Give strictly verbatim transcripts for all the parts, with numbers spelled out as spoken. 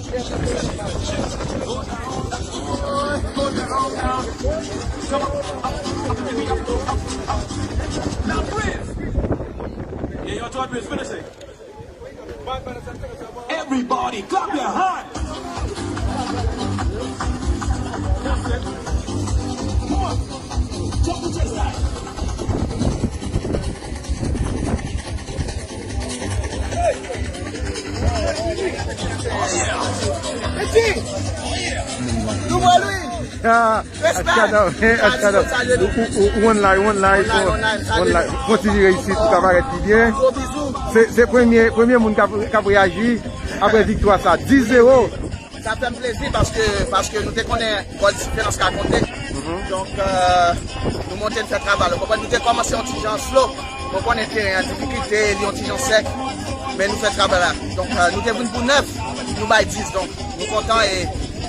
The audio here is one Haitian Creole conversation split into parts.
Yeah, y'all talk this, finish it. Everybody, clap your hand. That's it. Come on. Jump the chest high. Mesi! Double Louis! Ah, respè! Ashkada, Ashkada. Ou, ou, ou, ou online, ou online, online, online. Kontinye reyisi pou ka parèt pi byen. Gwo bizou. Se, se premye, premye moun k ap, k ap reyaji apre viktwa sa, dis zewo. Sa fè m plezi paske, paske nou te konnen gòl diferans ka konte. Donk, euh, nou monte, n fè travay la. Ou konprann, nou te kòmanse yon ti jan slow. Ou konnen teren an difikilte, li yon ti jan sèk. Men nou fè travay la. Donk, euh, nou te vin pou nèf, nou bay dis. Donk, nou kontan e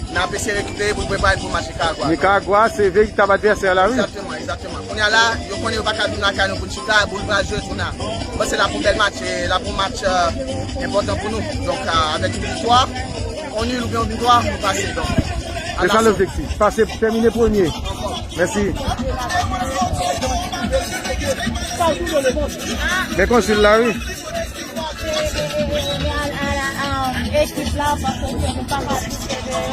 n ap eseye rekipere pou n prepare pou match Nicaragua. Nicaragua, se veritab advèsè la, wi. Egzakteman, egzakteman. Kounye a la, yo konnen yo pa ka vin lakay nou pou n chita, boul pral jwe tou la. Bon, se la pou bèl match, e la pou match, euh, enpòtan pou nou. Donk, euh, avèk yon viktwa, yon nil oubyen yon viktwa, nou pase. Donk, se sa lobjektif. Pase, tèmine premye. Mèsi. Men konsil la, wi. Ekip la, paske nou pa ka kite deyò.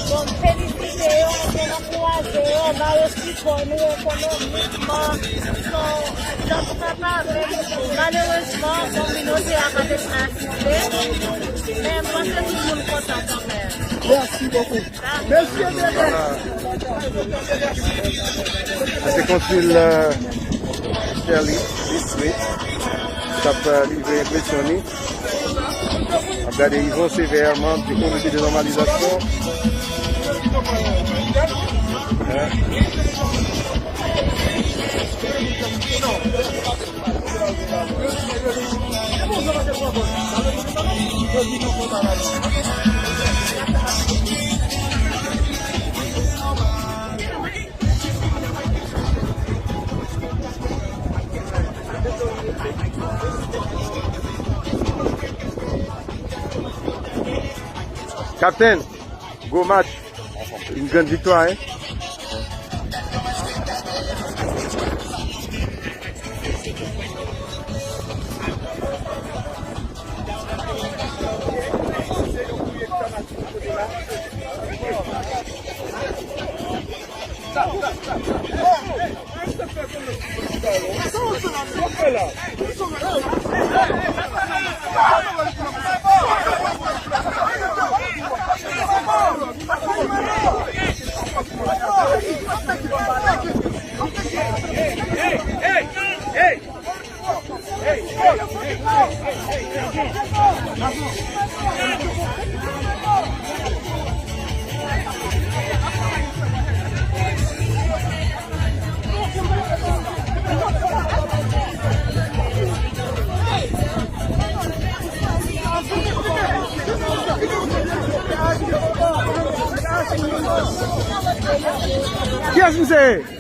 Bon, felisite yo, ankouraje yo, ba yo sipò nou ekonomikman. So, jan nou ka pale, malerezman, kominote a pa te ka asiste. Men m panse tout moun kontan kanmenm. Mèsi bokou. Mesye, se konsil, euh, Sterling District k ap, euh, livre enpresyon li. N ap gade Yvon Sévère, manm di Komite de Nòmalizasyon. Kaptenn, gwo match. Yon grann viktwa, en. Kiyès misye ye?